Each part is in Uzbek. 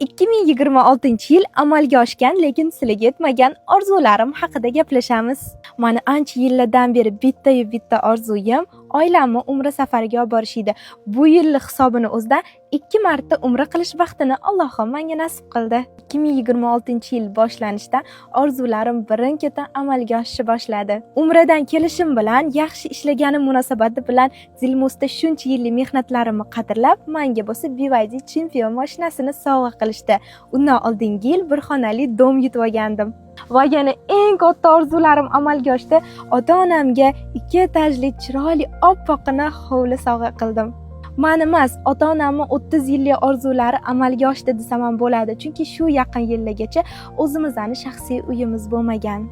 2026-yil amalga oshgan, lekin sizlarga yetmagan orzularim haqida gaplashamiz. Mani ancha yillardan beri bittayu bitta orzuyim oilamni umra safariga olib borish edi. Bu yilni hisobini o'zidan ikki marta umra qilish baxtini Allohim menga nasib qildi. 2026-yil boshlanishida orzularim birin-ketin amalga oshishni boshladi. Umradan kelishim bilan, yaxshi ishlaganim munosabati bilan Dilmusda shuncha yillik mehnatlarimni qadrlab, menga bo'lsa BYD Champion mashinasini sovg'a qilishdi. Undan oldingi yil bir xonali dom yutib olgandim. Va yana eng katta orzularim amalga oshdi. Ota-onamga ikki etajli chiroyli oppoqqina hovli sovg'a qildim. Mani emas, ota-onamni 30 yillik orzulari amalga oshdi desam ham bo'ladi. Chunki shu yaqin yillargacha o'zimizni shaxsiy uyimiz bo'lmagan.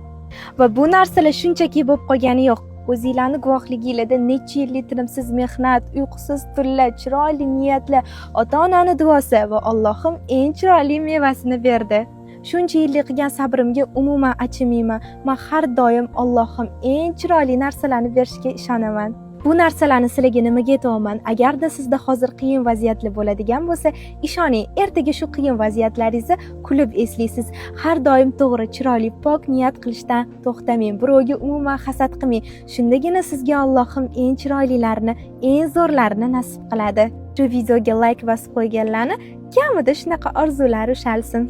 Va bu narsalar shunchaki bo'lib qolgani yo'q. O'zinglarni guvohliginglarda necha yillik tinimsiz mehnat, uyqusiz tunlar, chiroyli niyatlar, ota-onani duosi va Allohim eng chiroyli mevasini berdi. Shuncha yillik qilgan sabrimga umuman achinmayman. Men har doim Allohim eng chiroyli narsalarni berishiga ishonaman. Bu narsalarni sizlarga nimaga aytyapman? Agarda sizda hozir qiyin vaziyatlar bo'ladigan bo'lsa, ishoning, ertaga shu qiyin vaziyatlaringizni kulib eslaysiz. Har doim to'g'ri, chiroyli, pok niyat qilishdan to'xtamang. Birovga umuman hasad qilmang. Shundagina sizga Allohim eng chiroylilarini, eng zo'rlarini nasib qiladi. Shu videoga like bosib qo'yganlarni kamida shunaqa orzulari ushalsin.